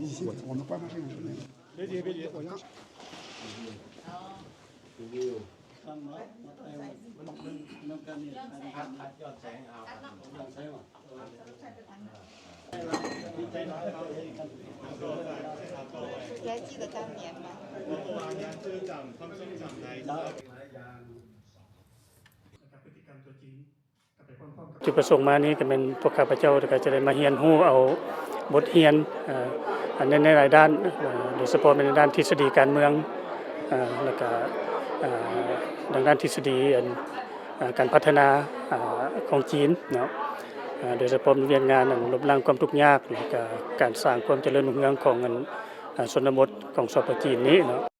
Ici, on n'a pas mangé, on a ຈຸດປະສົງມານີ້ກໍແມ່ນພວກຂ້າພະເຈົ້າກໍຈະໄດ້ມາຮຽນຮູ້ເອົາບົດຮຽນ ເອີ ອັນໃນ ໃນຫຼາຍດ້ານ ເອີ ໂດຍສະເພາະແມ່ນໃນດ້ານທິດສະດີການເມືອງ ເອີ ແລ້ວກະ ເອີ ທາງດ້ານທິດສະດີ ອັນ ເອີ ການພັດທະນາ ເອີ ຂອງຈີນເນາະ ເອີ ໂດຍສະເພາະວຽກງານ ອັນ ລົບລ້າງຄວາມທຸກຍາກ ແລ້ວກະການສ້າງຄວາມຈະເລີນຮຸ່ງເຮືອງຂອງ ອັນ ເອີ ຊົນນະບົດຂອງ ສປ ຈີນນີ້ເນາະ.